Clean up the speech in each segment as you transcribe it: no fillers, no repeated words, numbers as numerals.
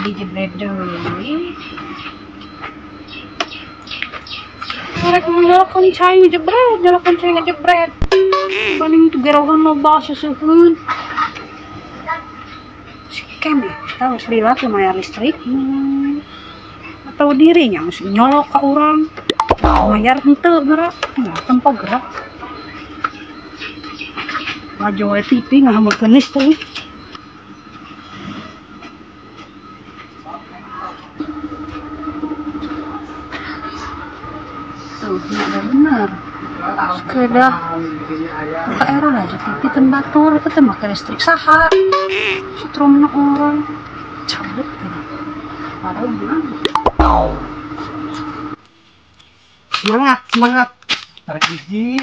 Dijebret deui. Mereka nyalakan cai ngejebret, nyalakan cai ngejebret. Paling itu gerohan loba seseuheun. Kem, tahu lila tuh bayar listrik. Atau dirinya mesti nyolok ke orang. Bayar henteu gerak, nggak tempo gerak. Baju TV ngahamekeun listrik. Tuh, benar. Sepeda era aja TV tembatur, itu tembak listrik saha. Setrum orang cabut gitu. Padahal gimana? Semangat, semangat. Tarik gigi.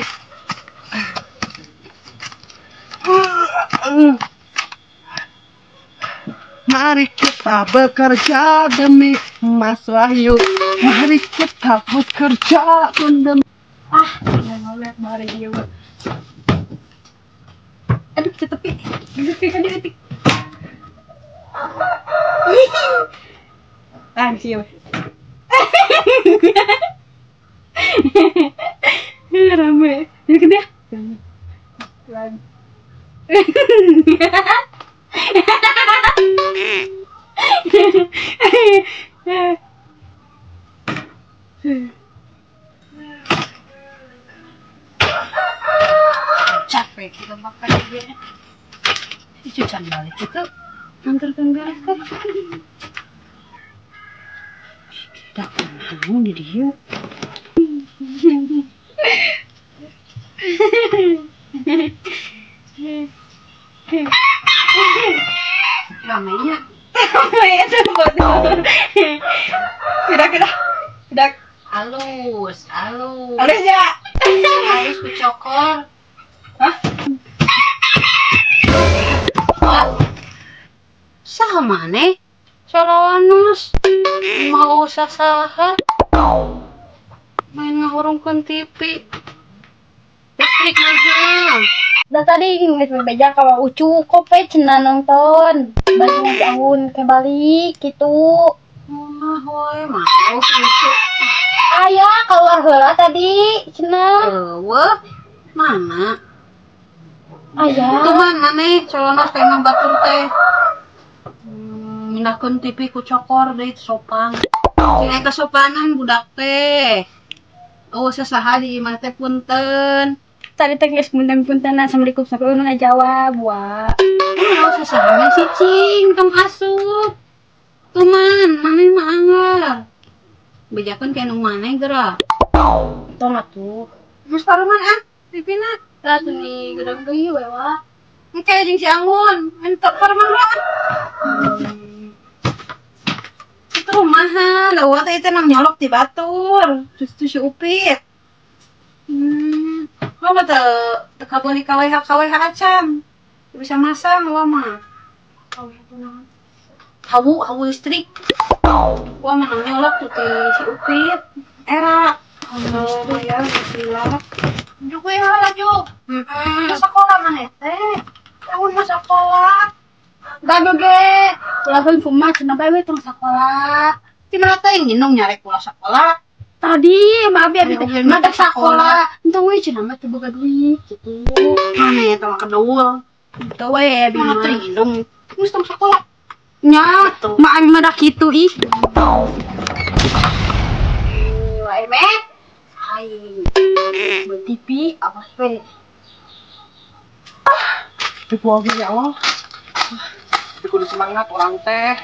Mari kita bekerja demi Mas Wahyu. Mari kita bekerja demi. Ah, nggak ngeliat mari dia. Aduh, tepi. Tepi kan dia tepi. Ah, siapa? Rame. Ini kan dia. Capek kita makan juga. Cucian balik itu antarkan beres kan. Tidak kamu di dia. Ramainya. Tidak, tidak. Halus, halus. Halus ya. Halus kucokor. Hah? Sama nih. Soloanus. Mau usah saha. Main ngahurungkeun TV. Listrik mahal. Dah tadi geus bebeja ka Ucu kope cenah nonton. Balik bangun ke balik gitu. Mah we mah Ucu. Aya keluar heula tadi cenah. Eueuh. Mana? Aya. Itu mana nih colonos kayak batur teh. Mindahkeun TV ku cokor deui sopan. Cing kesopanan budak teh. Oh sasaha di imah teh punten. Tadi teh geus punten-punten assalamualaikum sampai ulun jawab wa. Oh sasaha si cing tong asup. Tuman mami mah anggar. Bejakeun ka nu maneh geura. Tong atuh. Geus paruman ah TV-na. Lah tuh nih gerang deui we wa. Engke jeung si Anggun, entok paruman heula. Itu rumahan, leuwat teh nang nyolok di batur. Terus tuh si Upit. Mama teu teu kabeuli KWH KWH acan. Bisa masang wa mah. Hawu, hawu listrik. Wah mah nang nyolok tuh ti si Upit. Era. Oh, ya, bismillah. Juk we heula juk. Heeh. Sekolah maneh teh. Tahun mah sekolah. Gaduh ge. Ulah kumaha cenah bae we tong sakola. Ti mana teh nginung nyarek ulah sakola. Tadi mah abi abi teh mah sakola. Entong we cenah mah teu boga duit gitu. Mana ya tong kedeul. Teu we abi mah teu nginung. Geus tong sakola. Nya, mah abi mah da kitu ih. Wae meh. Hai. TV apa we? Ah, tipu oge ya Allah. Kudu semangat orang teh.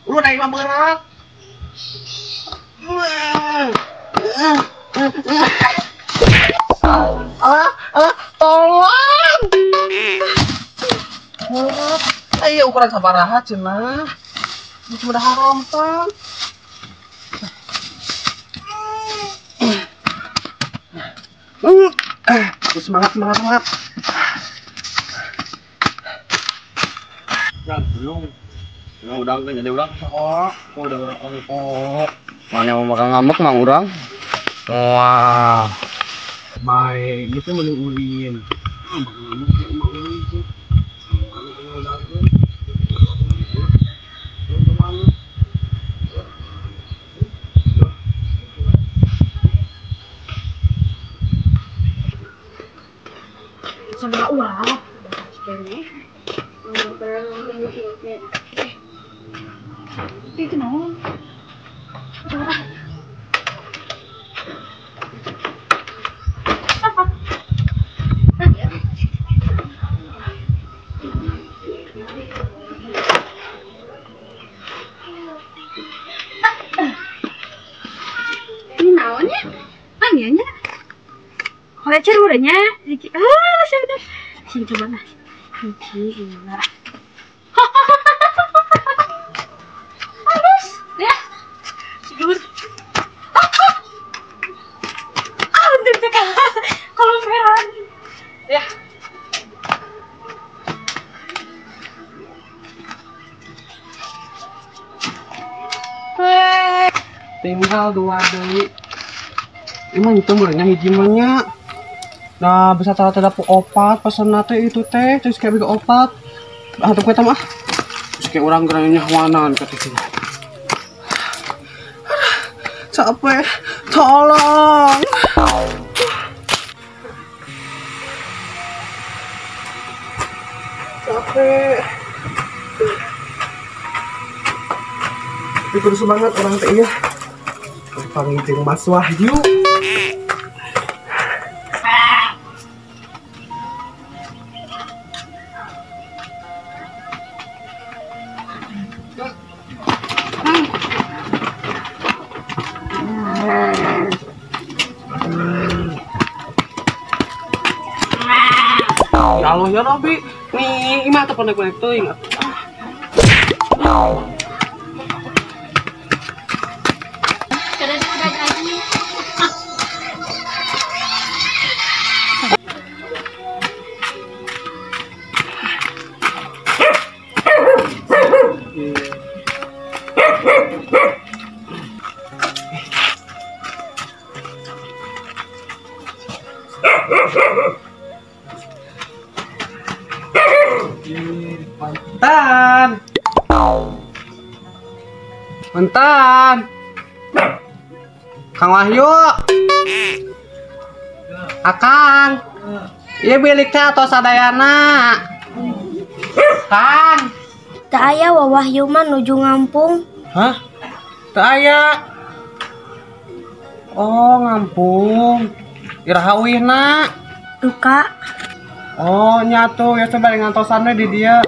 Lu naik mah berat. Tolong. Ayo ukuran sabaraha cenah. Cuma dah rontong. Semangat semangat semangat. Ya, belum. Emang udang kan jadi urang. Oh, udah urang. Oh. Mana mau makan ngambek mang urang. Wah. Baik, gitu mending ulin. Kene. Itu naon? Ini naonnya? Panggilnya? Kolecer urangnya. Ah, sudah. Sini coba lah. Hiji, dua. Halus, ya. Sedur. Ah, bentar kalau merah. Ya. Tinggal dua deui. Emang itu meureunnya hiji mah nya. Nah, bisa tara teh dapur opat, pesen teh itu teh, terus kayak bikin opat. Ah, tuh kita mah. Terus kayak orang gerangnya nyawanan kata sini. Capek, tolong. Capek. Tapi kudu semangat orang teh iya. Panggil Mas Wahyu. Ya Allah ya Rabbi, nih imah teh pendek-pendek teuing atuh. Mantan. Mantan. Kang Wahyu. Akang. Ieu bilik teh atau sadayana. Kang. Teu aya Wahyu mah nuju ngampung. Hah? Teu aya. Oh, ngampung. Iraha uihna? Duka. Oh, nyatu ya coba ngantosan we di dia.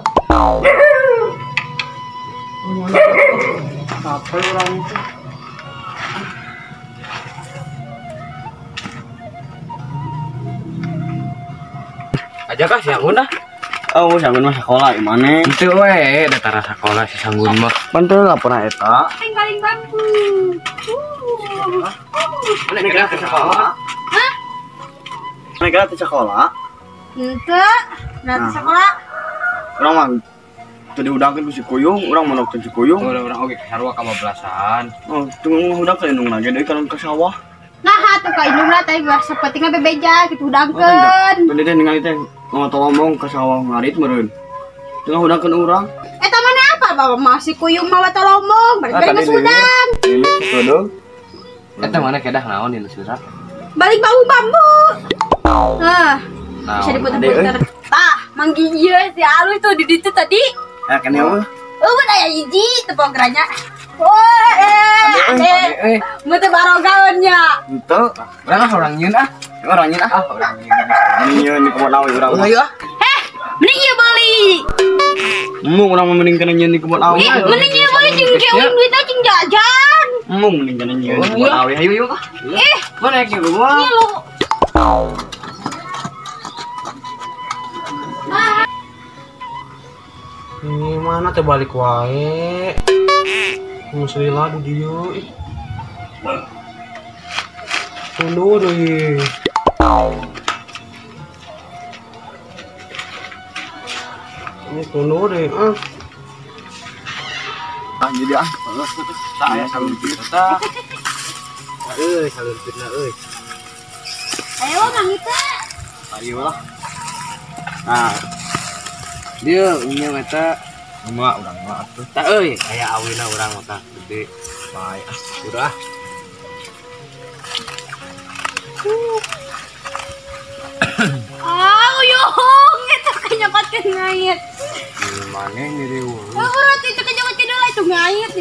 Capek orang itu. Aja kah siang dah. Oh, sanggun mah sekolah imane. Henteu we, da tara sakola si sanggun mah. Pan teu laporan eta. Paling bambu. Mana geura ke sekolah? Hah? Mana geura ke sekolah? Henteu, nah ke sekolah. Urang mah teu dihudangkeun ku si Kuyung, urang mah teu si Kuyung. Urang oge sarua ka mabelasan. Oh, teu ngahudangkeun indungna ge deui ka sawah. Nah, atuh ka indungna teh sapentingna bebeja kitu hudangkeun. Tadi teh ningali teh ngomong ka sawah ngarit meureun. Teu ngahudangkeun urang. Eta mana apa bapak masih Kuyung mah tolomong, balik geus hudang. Eta mana kedah naon dina surat? Balik bambu-bambu. Hah. Bisa diputer-puter. Tah, manggih ieu si alus tuh di ditu tadi. Eh, kene eueuh. Eueuh aya hiji teu pogranya. Oh, ade. Mun teu barogaeun nya. Henteu. Urang ah urang nyieun ah. Urang nyieun ah. Urang nyieun di kebon awi urang. Ayo ah. Heh, mending ieu beuli. Mung urang mah mending kana nyieun di kebon awi. Mending ieu beuli jeung keun duitna jeung jajan. Mung mending kana nyieun di kebon awi. Ayo yuk ah. Eh, mana kieu gua? Ngilu. Ini mana teh balik wae. Muslilah di dieu ih. Tunduh deui. Ini tunduh deui ah. Ah jadi ah. Tak aya salur teh. Euy, salur fitnah euy. Ayo Mang Ita. Ayo lah. Nah, dia punya mata mah urang mah atuh. Tah euy, aya awina urang mah tah gede. Bae ah, udah. Ah, uyung eta kanyapatkeun Ngait. Mana nyeri wulu. Oh, urut itu ke jawa itu ngait.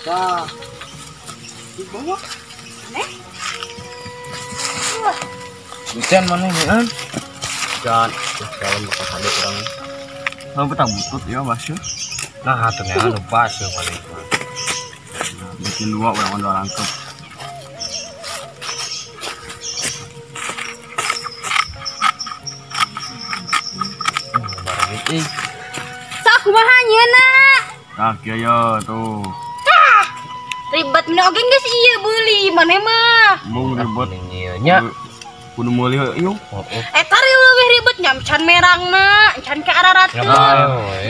Tah. Di bawah. Nih. Hujan mana nih? Hujan. Kalau bakal ada orang. Kalau betah butut ya basuh. Nah, ternyata anu basuh paling. Bikin dua orang dua rangkep. Barang ini. Sok kumaha nyeuna? Tah kieu ya tuh. Tah. Ribet meni oge geus ieu beuli maneh mah. Mung ribet nya. Kudu meuli heuh. Eta leuwih ribet nya can merangna, can ke ararateun.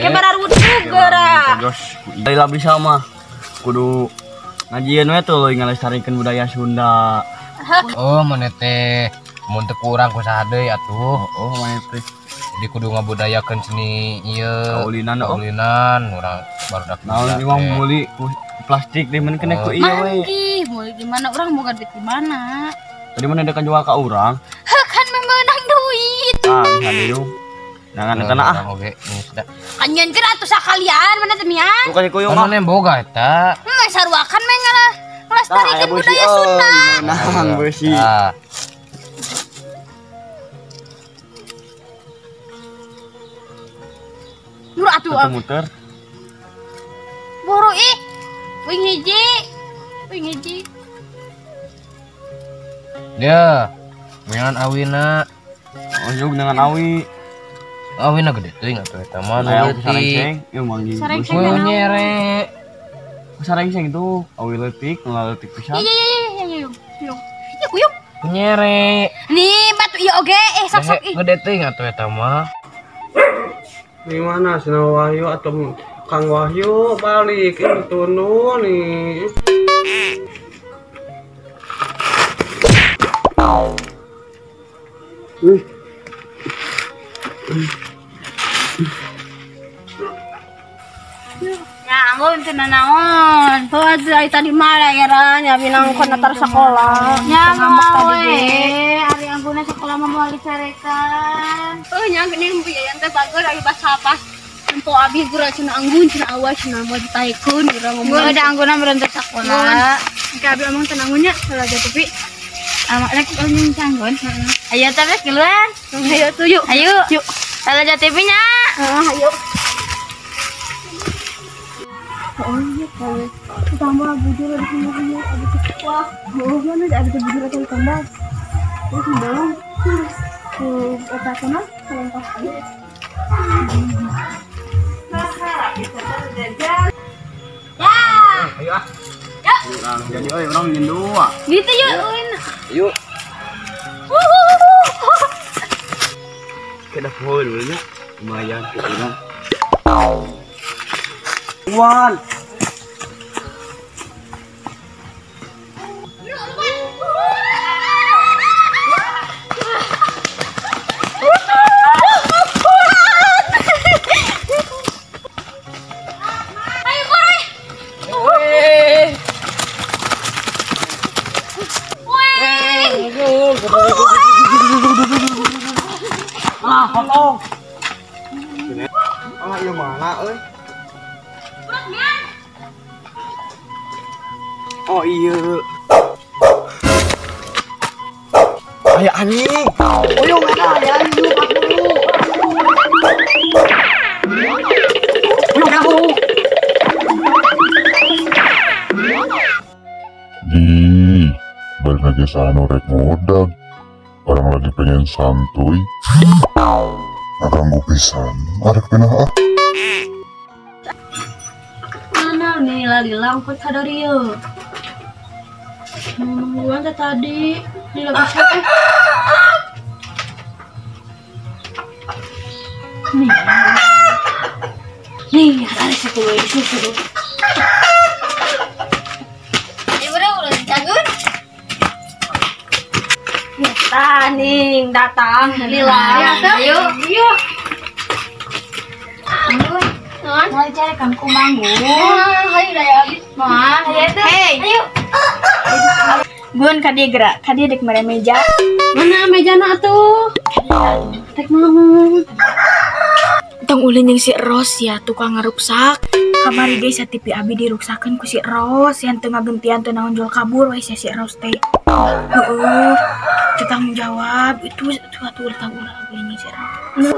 Ke bararudug geura. Lila bisa mah kudu ngajieun we tuh leuwih ngalestarikeun budaya Sunda. Oh, maneh teh mun teu kurang ku saha deui atuh. Oh, maneh teh. Jadi kudu ngabudayakeun seni ieu. Kaulinan, kaulinan urang barudak. Naon ieu mah meuli plastik deui mun kena ku ieu we. Mangkih, meuli di mana urang boga duit di mana? Tadi mana ada jual ke urang? Heh, kan memenang duit. Ah, bisa deui. Jangan eta ah. Oge, geus da. Kan nyeunkeun atuh sakalian mana teh mian? Tuh kasih kuyung mah. Mana boga eta? Heuh, saruakan mah ngalah ngalestarikeun budaya Sunda. Menang beusi. Buru atuh. Muter. Buru ih. Wing hiji. Wing hiji. Ya, dengan awina. Oh, yuk dengan awi. Awina gede teuing atuh eta mah nu leutik. Ieu manggih. Sarengseng nyere. Sarengseng itu awi leutik, nu leutik pisan. Iya iya iya iya. Ya kuyuk. Nyere. Nih batu ieu oge eh sok-sok ih. Gede teuing atuh eta mah. Gimana Sina Wahyu atau Kang Wahyu balik ini tunu nih. Ya, anggun teu nanaon. Oh, atuh tadi mah era nya binangkon natar sekolah. Ya ngambek tadi ge. Ari angguna sekolah mah moal dicarekan. Oh, nya geuning biayan teh bagus ari basa pas. Tempo abi gura cenah anggun cenah awas cenah moal ditaekeun gura ngomong. Gua ada angguna meureun teh sakola. Engke abi omong teh anggunnya salah jatuh pi. Amak rek ulin canggon. Ayo teh rek geluan. Ayo tuh yuk. Ayo. Yuk. Salah jatuh nya. Heeh, ayo. Oh iya, kalau tambah bujur ada semua ada wah, oh mana ada bujur atau tambah. Terus mendorong ke otak kanan, ke lengkap aja. Ya. Ayo ah. Ya. Jadi euy urang nyin dua. Gitu yuk, Ulin. Yuk. Kita poho dulu nya. Lumayan ke urang. Wan. Ayo buru. Ah, potong. Ah, ieu mana euy? Oh iya. Aya anjing. Uyung ada aya anjing 40. Uyung kamu. Ih, balik lagi sano rek ngodag. Orang lagi pengen santuy. Ngaganggu pisan. Arek pindah ah. Mana nih lali langkut kadarieu. Nungguan teh tadi di lagi eh. Nih. Nih, ada satu lagi susu. Ayo bro, udah dicagun. Ya, nih datang lila. Ayo. Yuk. Anggun. Mau carikan ku manggung. Ayo dah habis. Mah, ayo tuh. Ayo. Gun kadi gerak, kadi dek mere meja. Mana mejana atuh? Kadi Rek naon? Tong ulin jeung si Ros ya tukang ngaruksak. Kamari ge sa TV abi diruksakeun ku si Ros yang teu ngagentian teu naon jual kabur we si Ros teh. Heeh. Teu tanggung jawab itu atuh tang ulah ulin si Ros.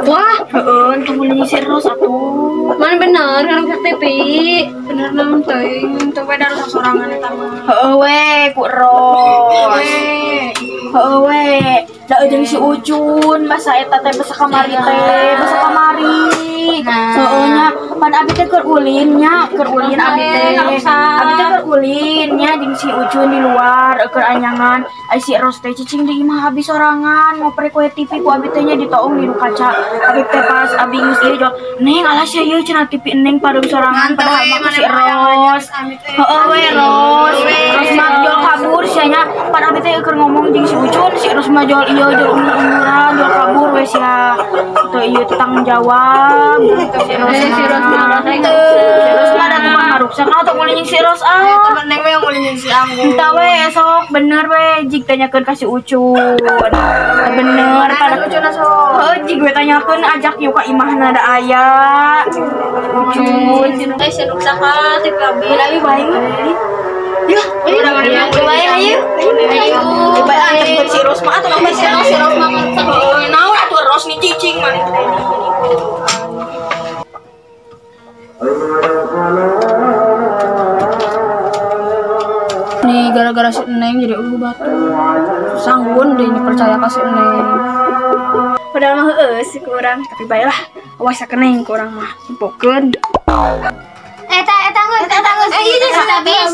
Wah, heeh, tong ulin si Ros atuh. Mana bener ngaruksak TV? Bener naon teuing, teu we da rusak sorangan eta mah. Heeh we ku Ros. Heeh we. Da jeung si Ucun masa eta teh basa kamari teh, basa kamari. Heeh nya, pan abi teh keur ulin nya, keur ulin abi teh. Abi teh keur ulin nya jeung si Ucun di luar keur anyangan. Ai si Ros teh cicing di imah abi sorangan, ngoprek we TV ku abi teh nya ditoong di kaca. Abi teh pas abi geus ieu jol, "Neng, alah sia ieu cenah TV Neng pareum sorangan padahal mah si Ros." Heeh we Ros. Ros mah jol kabur sia nya, pan abi teh keur ngomong jeung si Ucun, si Ros mah jol ieu jol ungur-unguran, jol kabur we sia. Teu ieu teh tanggung jawab. Si Ros mah da tukang ngaruksak ah tong ulin jeung si Ros ah. Temen Neng we yang ulin jeung si Anggun. Entah we sok bener we jig tanyakeun ka si Ucun. Bener pada Ucun sok. Heuh jig we tanyakeun ajak yuk ka imahna da aya. Ucun Eh si ruksak ah TV abi. Abi bae. Yuk, bae ayo. Ayo. Bae antekeun si Ros mah atuh Si Ros si Ros mah ngaruksak. Naon atuh Ros nih cicing maneh teh. Nih gara-gara si Neng jadi ulu batu. Sanggup deh ini percaya ka si Neng. Padahal mah heueuh sih ku urang, tapi baiklah. Awas ka Neng ku urang mah. Tempokeun. Eta eta geus, eta geus. Iya geus habis.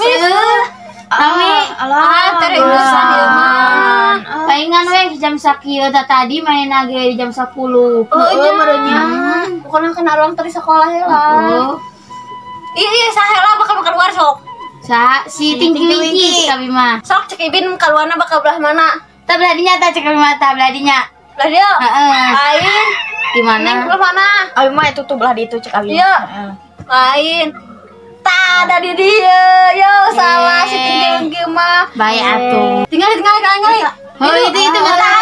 Ami, alah, terusan ieu mah. Palingan we jam sakieu tah tadi main ge di jam 10. Heeh, meureunnya. Pokona kena ruang teri sekolah heula. Iya iya saheula bakal keluar sok. Sa si Tinky Winky kami mah. Sok cek Ibin keluarna bakal belah mana? Tah belah dinya tah cek kami mah tah belah dinya. Belah dieu. Heeh. Lain. Di mana? Neng belah mana? Abi mah itu tuh belah ditu cek abi. Iya. Lain. Tah ada di dieu. Yo salah si Tinky Winky mah. Bae atuh. Tinggal tinggal tinggal. Oh itu betul.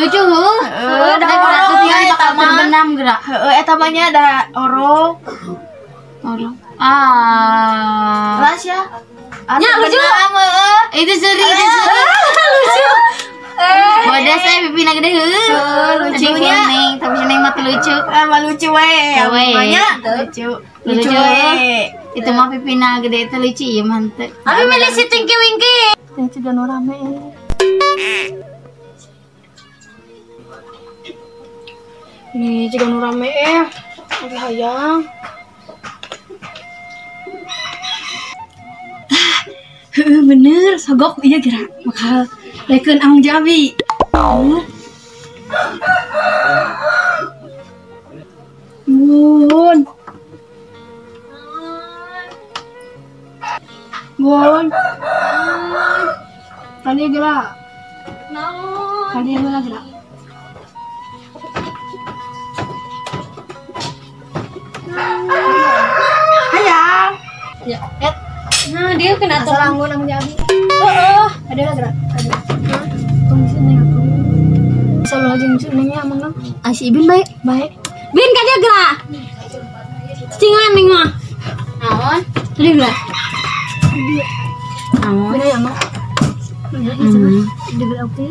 Lucu heuh. Heeh, da atuh tinggal bakal terbenam gerak. Heeh, eta mah nya da orok. Orok. Ah. Kelas ya. Nya lucu. Itu seri, itu seri. Lucu. Bodas saya pipina gede heuh. Lucunya. Neng, tapi si Neng mah teu lucu. Ah, mah lucu we. We. Lucu. Lucu Lucu we. Itu mah pipina gede teu lucu ieu mah henteu. Abi milih si Tinky Winky. Yang sudah nu rame. Nih jika nu rame abi hayang. Heeh bener, sogok iya kira bakal daekeun Amang jeung abi. Bener. Bun. Bun. Tadi geura. Naon? Tadi geura geura. Hayang. Ya, et. Nah, dia kena Asal anggun Amang jeung abi. Heeh. Ada lah geura. Ada. Tong si Neng atuh. Selalu aja si Nengnya Amang. Ah si Ibin bae. Bae. Bin ka dia geura. Cicingan Neng mah. Naon? Tadi geura. Naon? Bener ya, Mak? Di belah oke.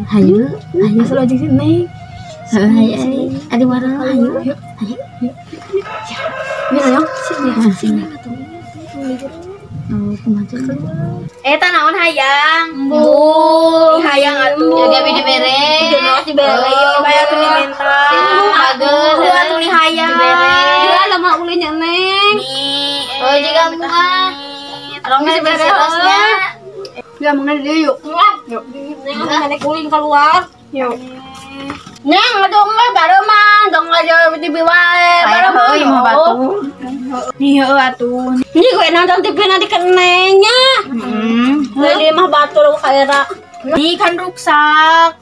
Hayu, Hayu selalu aja si Neng. Heeh, hayu. Ada warna hayu. Yuk. Hayu. Bin ayo. Sini. Sini. Oh, kumaha tuh? Eta naon hayang? Embung. Hayang atuh. Jaga abi dibere. Jelas dibere. Bae atuh diminta. Bagus. Atuh ni hayang. Dibere. Geura lama ulinya Neng. Nih. Oh, jika mah. Rongga Dibere, dibere. Ya, Amang dia yuk. Yuk. Neng naik ulin keluar. Yuk. Neng aduh mah baru mah dong aja TV wae. Baru mah. Heuh, mah batu. Nih heuh atuh. Ini gue nonton TV nanti ke Nengnya. Heeh. Jadi mah batu lu kayak Nih kan ruksak.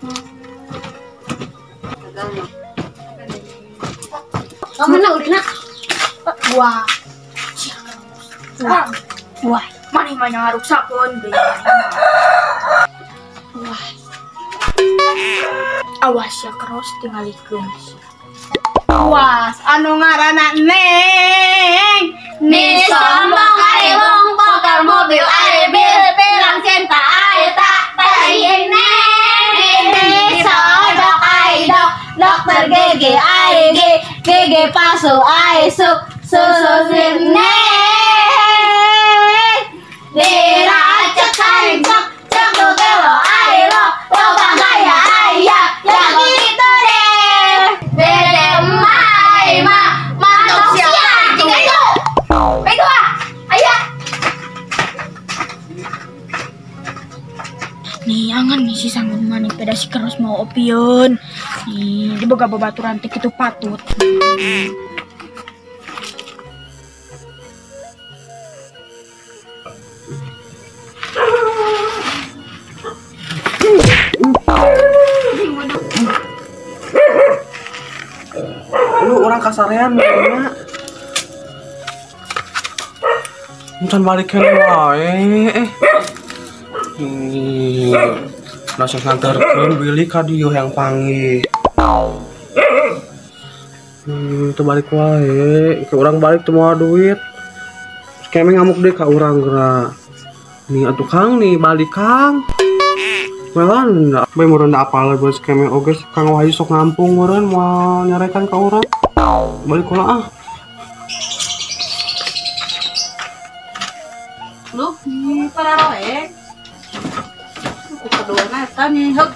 Mana ulina? Wah. Wah, mana mah ngaruksakeun. Wah. Awas ya keros tingalikeun. Awas anu ngaranna Neng. Ni sombong ari wong pokal mobil ari bil bilang cinta ai tak tai neng. Ni sodok ai dok dokter GG ai G GG palsu ai su susu sim neng. Diracek ai cek cek lu gelo ai lo lo bangga ya ai ya ya gitu deh. Dede mai ma mantok sia tiga itu. Itu ah. Aya. Nih angan nih si sanggun mah nih peda si keros mau opieun. Nih diboga babaturan teh kitu patut. Lu orang kasarean mana? Encan balik keneh wae. Langsung nganterkeun Billy ka dieu yang panggih. Teu balik wae, ke urang balik teu moal duit. Terus keme ngamuk deui ka urang geura. Nih atuh Kang nih balik Kang. Welan bae meureun da apal buat keme oge Kang Wahyu sok ngampung meureun moal nyarekan ka urang. Balik heula ah. Lu para roe. Ku kaduana eta nih heuk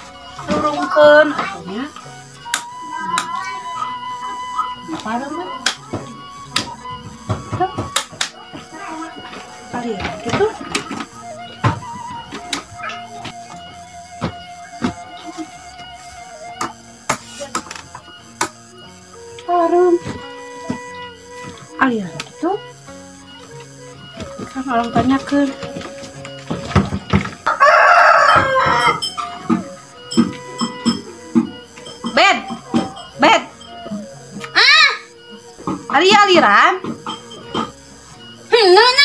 turungkeun atuh nya. Parem mah. Kali gitu. Parem. Aliran gitu. Kan orang tanyakeun. Bed. Bed. Ah. Ari aliran. Heuh.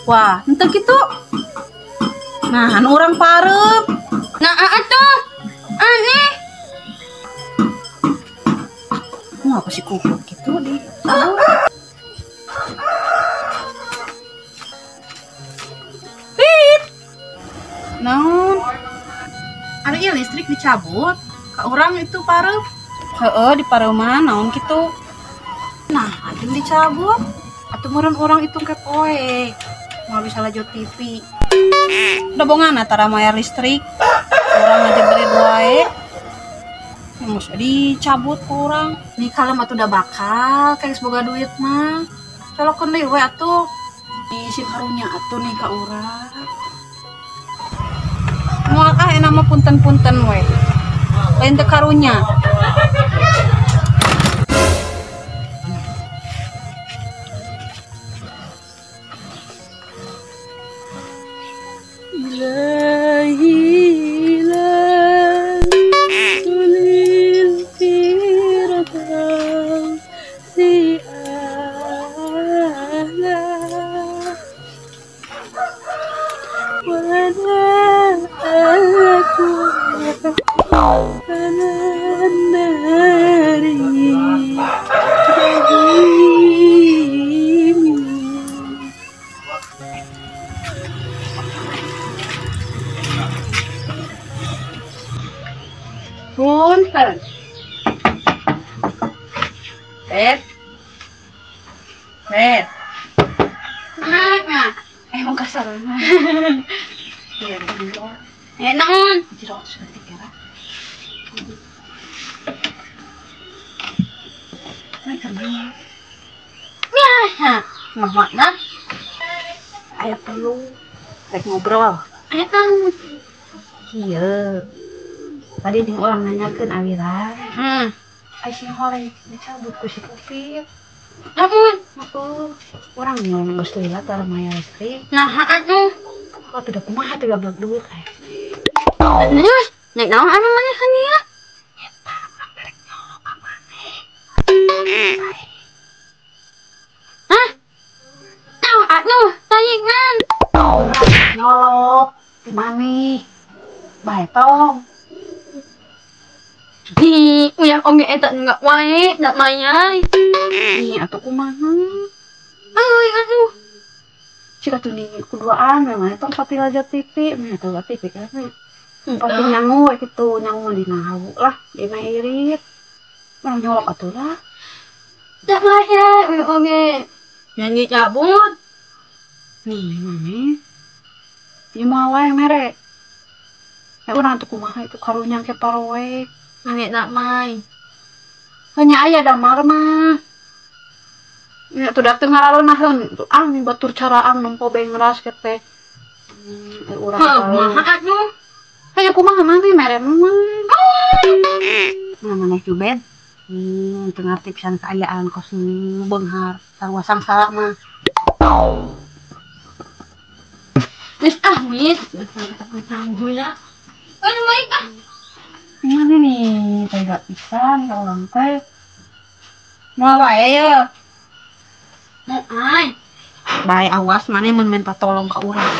Wah, henteu kitu. Nah, anu urang pareup. Nah, atuh. Aneh. Mau apa sih kupluk gitu di? Pit. Naon? Ari ieu listrik dicabut, ka urang itu pareup. Heeh, di pareuman naon kitu. Nah, anjeun dicabut. Atuh meureun urang itu ke poe. Moal bisa lajot TV. Dobongan antara mayar listrik. Urang aja beri wae. Geus dicabut ku urang. Nih kalem atuh udah bakal kayak semoga duit mah. Colokeun deui we atuh. Di si karunya atuh nih ka urang. Moal ah enak mah punten-punten we. Lain teu karunya. Punten. Bet. Bet. Mau kasar. Iya, Naon? Jero saeutik era. Naik kenal. Biasa. Mama Aya perlu rek ngobrol. Aya naon? Iya. Tadi nih orang nanyakeun aliran. Hmm. Ai sing horeng dicabut ku si Kupit. Ampun. Heeh. Urang ngomong geus lila tara mayar listrik. Nah, atuh. Kok tidak kumaha teh gablek duit aya. Terus, naik naon anu maneh kan ieu? Eta rek nyolok ka maneh. Hah? Tahu atuh, tayangan. Nyolok. Mami. Bae tong. Di uyah oge eta enggak wae, enggak mayai. Ih, atuh kumaha? Euy atuh. Cik atuh nih kuduaan we mah tong pati laja TV, mah teu TV kan. Pati nyangu we kitu, nyangu dina hawu lah, dina irit. Urang nyolok atuh lah. Dah mayai uyah oge. Nyanyi cabut. Nih, mami. Ieu mah wae mere. Urang atuh kumaha itu karunya ke paroe. Mami nak mai. Hanya aya damar mah. Ya tuh dateng ngaraleunaheun. Ah batur caraang nempo bengras ke teh. Urang kumaha atuh? Hanya kumaha nanti mere mah. Nah maneh Jubed. Teu ngarti pisan kaayaan kos beunghar sarua sangsara mah. Wis ah wis. Ya. Aduh baik ah. Mana nih, tega pisan ka urang teh. Moal wae ye. Mau ai. Bae awas maneh mun minta tolong ka urang.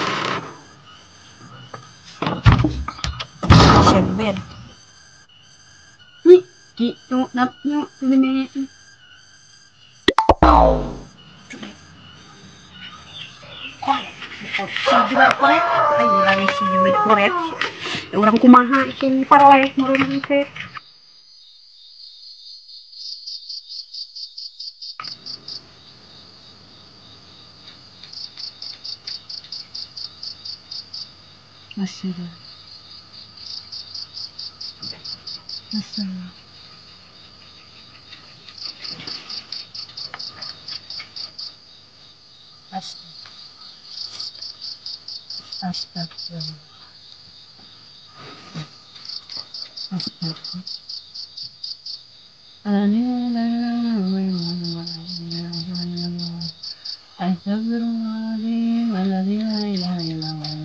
Seben. Nih, ki nu nap nu ini. Koret, ayo lagi si Jubed koret. Orang kumaha ieu paroleh meureun teh. Asyik. Asyik. Asyik. Astagfirullah. Astagfirullah. Astagfirullahaladzim, alladzi la ilaha illa huwa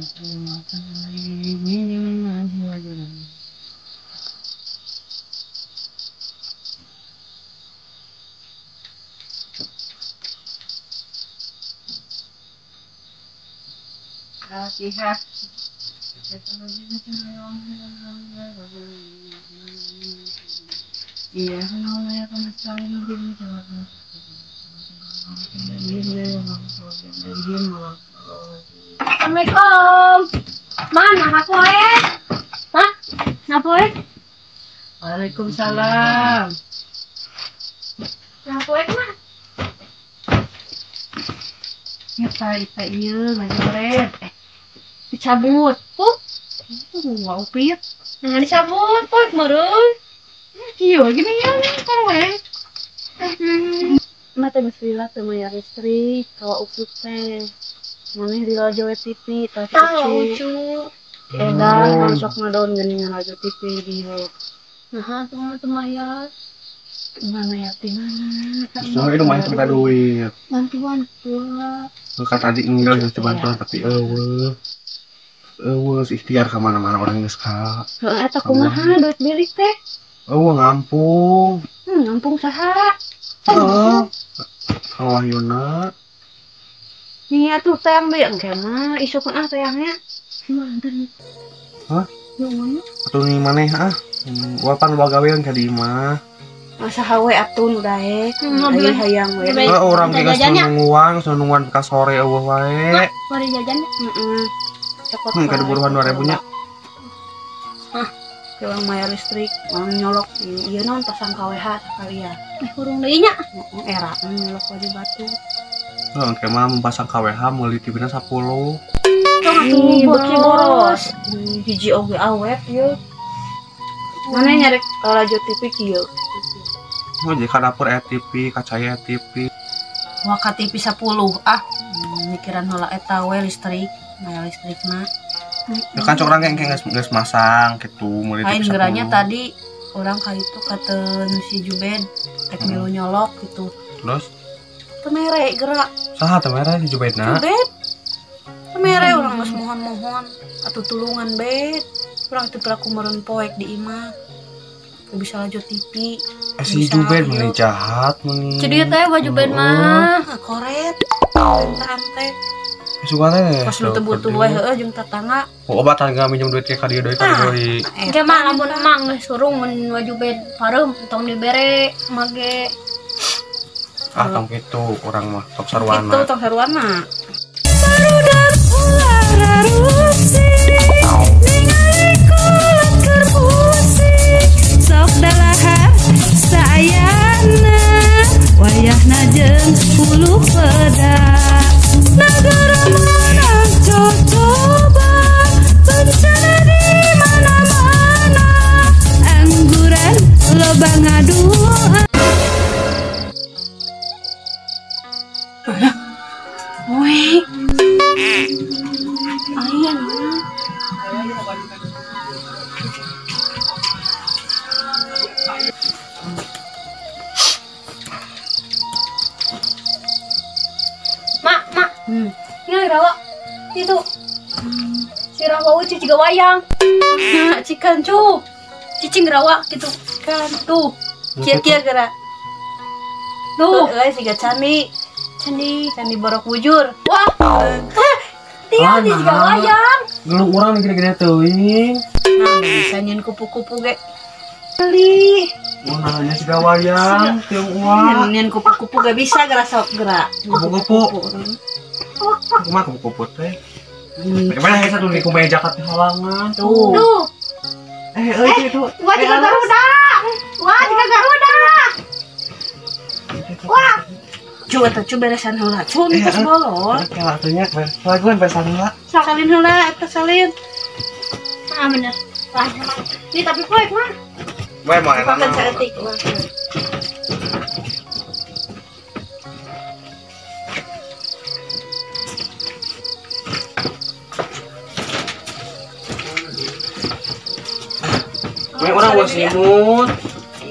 Fatihah. Iya, Assalamualaikum. Mana aku eh? Hah? Napa eh? Waalaikumsalam. Napa eh mah? Ya pak, iya, ngajret. Dicabut, pup. Wah, upit. Nah, dicabut, pup, meureun. Iya, gini ya, parwe. Mah teh geus lila teu mayar listrik, kawa upit teh. Maneh di lajo TV, tah lucu. Edan masuk ngadaun geuning ngalajo TV dieu. Nah, tuh mah teu mayar. Mana ya ti mana? Soalnya lumayan minta duit. Bantuan pula. Kan tadi enggak harus dibantuan tapi eueuh. Eueuh ikhtiar ka mana-mana orang geus ka. Heeh, eta kumaha duit milik teh? Eueuh ngampung. Ngampung saha? Heeh. Kang Wahyuna. Nih atuh tayang deui engke mah isuk ah tayangnya. Hah? Atuh nih maneh ah. Wapan loba gawean ka di imah. Masa hawe atuh nu daek. Aya hayang we. Heeh, urang ge geus nungguan, geus nungguan ka sore eueuh wae. Mari jajan. Heeh. Cokot. Ka buruhan 2000 nya. Hah, urang mayar listrik, urang nyolok ieu naon pasang KWH sakalian. Hurung deui nya. Heeh, era nyolok wae batu. Heeh, engke mah mun pasang KWH meuli TV na 10. Atuh beuki boros. Hiji oge awet ieu. Mana nyarek lalajo TV kieu. Oh, jadi ka dapur aya TV, ka cai aya TV. Wah, ka TV 10 ah. Mikiran heula eta we listrik, mayar listrikna. Ya kan cok urang ge engke geus masang kitu meuli TV 10. Lain geranya tadi urang ka itu kateun si Jubed rek milu nyolok gitu. Terus? Teu mere gerak. Saha teu mere si Jubedna? Jubed. Teu mere urang geus mohon-mohon atuh tulungan bed. Urang teu piraku meureun poek di imah. Teu bisa lalajo TV. Si Jubed meni jahat meni. Jadi teh baju Jubed mah koret. Entaan teh. Suka teh. Pas nu teu butuh we heueuh jeung tetangga. Oh, obatan gak minjem duit ka dieu deui ka deui. Engke mah lamun emang geus surung mun wajub pareum tong dibere mage. Ah tong kitu urang mah tok sarwana. Kitu tong sarwana. Barudak ulah rarupsi ningali kolot keur pusing sok dalahan saayana wayahna jeung hulu peda nagara menang cocoba bencana di mana-mana angguran loba ngaduan. Woi, ayah Mak, mak. Ini rawa. Itu. Si rawa ucu juga wayang. Nah, cikan cu. Cicing rawa gitu. Kan tuh. Kia-kia gerak. Tuh, euy siga candi. Candi, candi Borobudur. Wah. Tinggal di juga wayang. Geuleuh urang gede-gede teuing. Nah, bisa nyeun kupu-kupu ge. Beli. Oh, nanya siga wayang, tiung uang. Nyeun kupu-kupu gak bisa gerak sok gerak. Kupu-kupu. Kumaha kupu-kupu teh? Bagaimana ya satu di kumaha jakat halangan. Tuh. Tuh. Eh, itu. Wah, juga Garuda. Wah, juga Garuda. Wah. Coba tuh, coba beresan heula. Cun tos bolot. Kayak atunya, laguan beresan heula. Salin heula eta salin. Ah, bener. Wah, ini tapi poek mah. Weh, mau enak. Makan saeutik. Weh, urang geus simut.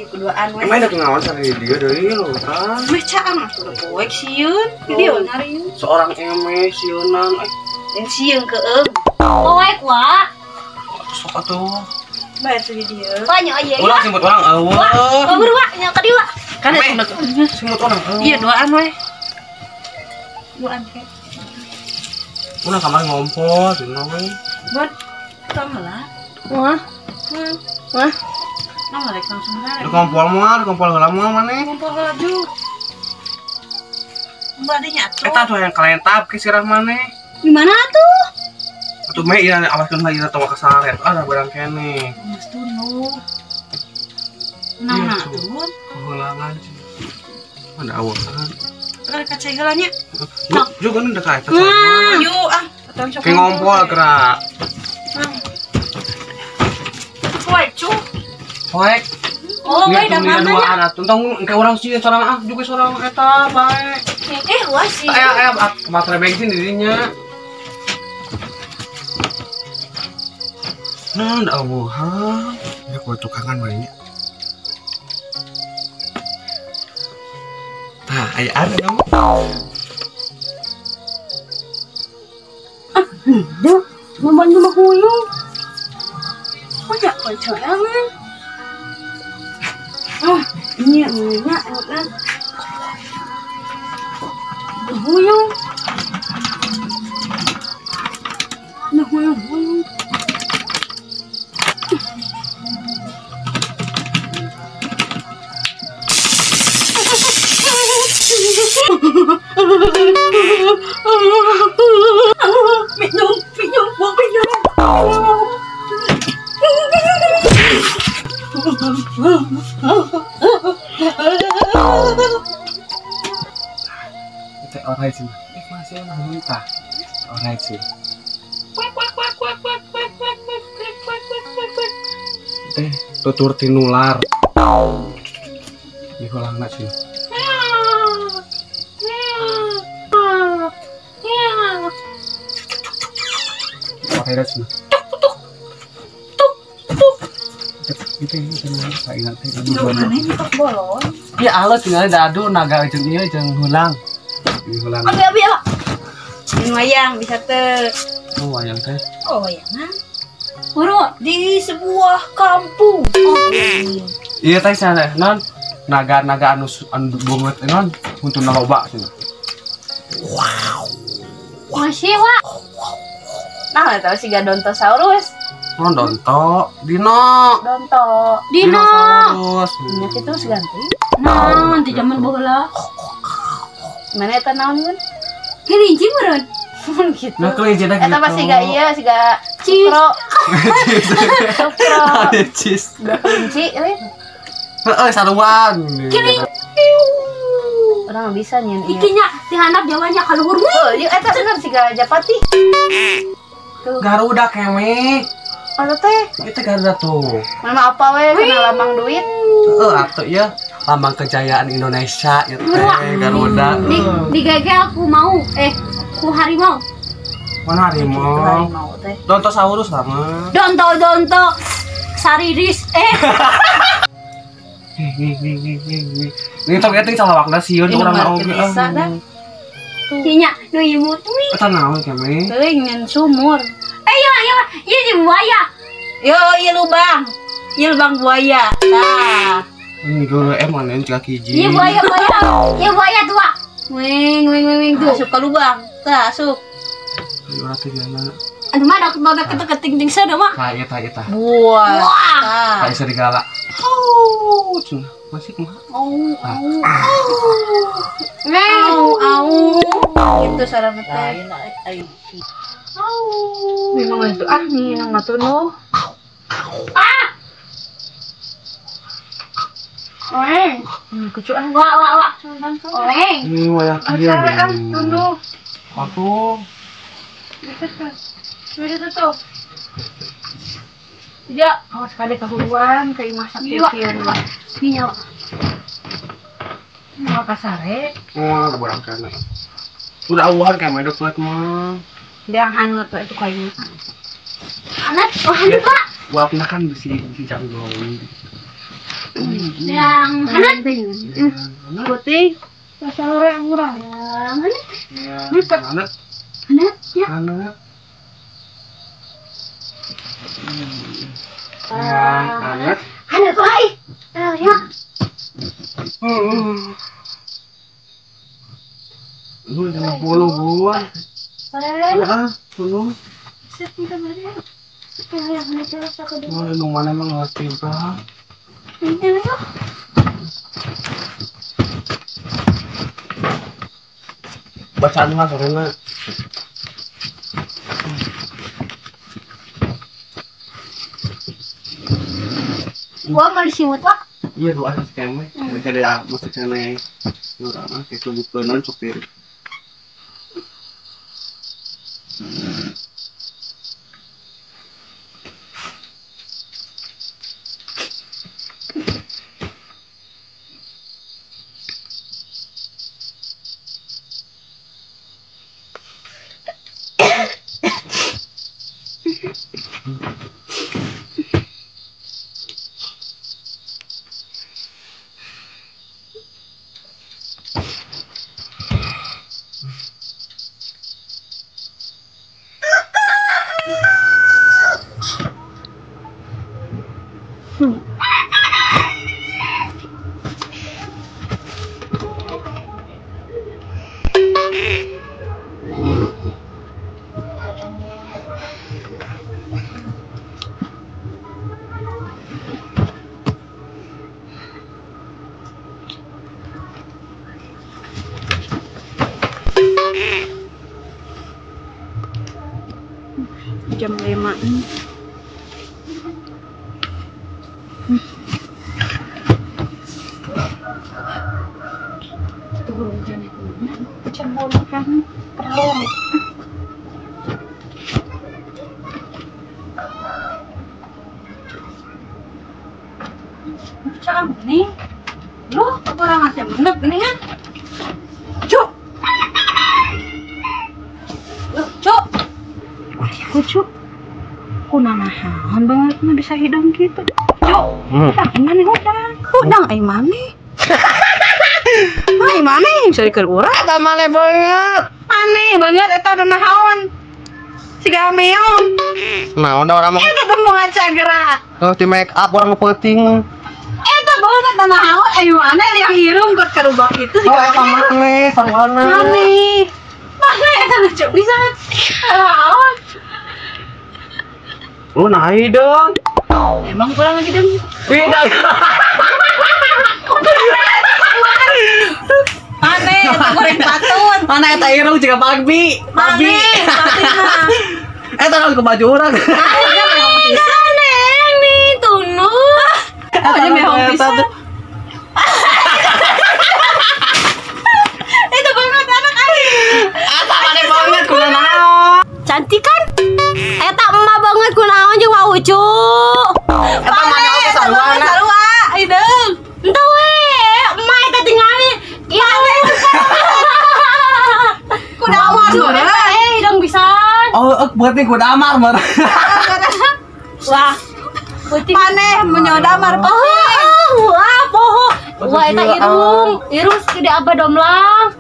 Keduaan we. Emang ada ngawan sari dia deui lho, kan. Meh caang atuh poek sieun. Di dieu nyariin. Seorang eme sieunan eh. Yang sieun keung. Poek wa. Sok atuh. Bae tuh di dieu. Wah nya ieu. Ulah simut urang eueuh. Wah, buru wa nya ka dieu wa. Kan simut urang. Iya duaan we. Duaan ke. Urang kamari ngompol dina we. Buat tong heula. Wah. Wah. Nah, rek langsung heula. Di kompol mah, di kompol heula mah maneh. Kompol heula ju. Mbak adanya atuh. Eta tuh yang kalentab ke sirah maneh. Di mana atuh? Atuh meh ieu awaskeun lagi tong kasaret. Ah, barang keneh. Geus tunu. Nah, atuh. Keulangan. Mana awasan. Terus kaca heula nya. Juga nu dekat eta. Yuk ah, atuh sok. Ngompol gerak. Poek cu. Poek. Oh, bae da mana nya? Tentang engke urang sieun sorang ah juga sorang eta bae. Eh, wah sih. Aya aya materai bensin di dinya. Nah, Allah. Ya kuat tukangan mah nya. Tah, aya ada kamu. Ah, duh, membantu mah huyung. Banyak pacaran. Ah, ini nya enak. Huyung. Nah, huyung, huyung. Minum, minum, mau minum. Itu orai sih. Masih wanita. Orai sih. Tutur tinular. Diholangna sih. Orai sih. Ya alus tinggal dadu naga jeung ieu jeung heulang. Heulang. Abi abi apa? Ini wayang bisa teu. Oh wayang teh. Oh wayangan. Buru di sebuah kampung. Oh. Iya teh sana non naga-naga anu anu bungeut non huntuna loba cenah. Wow. Masih wa. Nah, eta siga Dontosaurus. Oh, Donto, Dino. Donto. Dino. Dinosaurus. Nya kitu seganti. Nah, di zaman baheula. Mana eta naon mun? Kelinci meureun. Mun kitu. Nah, kelinci teh Eta mah siga ieu, siga Cheese. cukro. Cukro. Ada cheese. Siga kelinci euy. Heeh, saruan. Kelinci. Urang bisa nyeun ieu. Ikinya dihandap jawanya ka luhur. Oh, ieu eta bener siga Japati. Tuh. Garuda keme. Anu teh, Itu Garuda tuh. mana apa we kena lambang duit. Heeh, atuh ieu lambang kejayaan Indonesia ieu teh Garuda. Di digegel ku mau ku harimau. Mana harimau? Harimau teh. Dontosaurus lah mah. Donto donto sariris Ini tong eta calawakna sieun Ini urang mah oge. bisa dah. Nya nu imut wih. Eta naon keme? Teuing nyen sumur. Iya iya iya di buaya. Yo, ieu lubang. Ieu lubang buaya. Tah. Ini guru emang nih cika hiji. Iya buaya buaya. Iya buaya tua. Wing wing wing wing tuh. Asup ke lubang. Tah, asup. Ayo urang teh jana. Aduh mah dak badak keting ting sada mah. Tah ieu tah ieu tah. Buah. Wah. Tah. Kayak serigala. Au, cenah. Masih kumaha? Au, au. Weng. Au, au. Gitu sarana teh. Memang itu ah nih nang matunuh. Ah. Weng. Kucuan. Wah wah wah. Weng. Ini wayah kieu. Ah, tunduh. Atuh. Sudah tutup. Ya, awas kali kehuruan ke imah sakit kieu. Iya. Mau kasare. Oh, barang kana. Udah awan keme dek kuat mah. Yang hangat tuh itu kayu. Hangat, oh hangat Pak. Uapna kan bisi bisi canggong. Yang hangat. Putih. Kasare murah. Yang hangat. Hangat. Hangat ya. Hangat. Hangat. Hangat wah ih. Ya. Lu 50 gua. Ah, lu. Oh, lu mana emang ngerti bah. Bacaan lah sorena. Gua mau disimut wak. Iya doa sih keme. Mereka ada masuk sana. Urang kayak bukan sopir. Jam 5. Cemburu kan perlu. Macam nih, lu kurang aja bener nih kan? Cuk, cuk, cuk, kunanahan banget mah bisa hidung gitu. Cuk, udang mana udang? Udang ai mane? Ai mane bisa dikeun urang? Eta mane banget. Aneh banget eta ada naon. Siga meong. Naon da urang mah? Eta teh mau ngacagerak. Oh, di make up urang peuting. Eta banget eta naon ai mane yang hirung keur karubak itu Oh, eta mane sarwana. Aneh. Mana eta lucu pisan. Naon? Lu naik dong. Emang kurang lagi dong. Tidak. Mana eta goreng patut. Mana eta irung jika pagi. Mana? Mah. Eta kan ke baju urang. Neng nih tunu. Aja mehong pisan. Itu banget anak aing. Eta mana banget kunaon. Cantik kan? Eta emak banget kunaon jeung Wa Ucu. Eta mana oge sarua. Sarua, hideung. Entah we, emak eta tingali. Iya. Kuda amar hidung pisan. Oh, berarti kuda amar mah. Wah. Putih. Maneh menyoda amar putih. Wah, poho. Wah, eta irung. Irung segede abah domlang.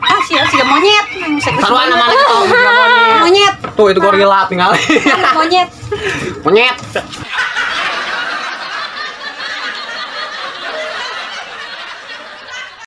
Ah, sia siga monyet. Sarua namanya tuh, monyet. Tuh itu gorila tinggal. Monyet. Monyet.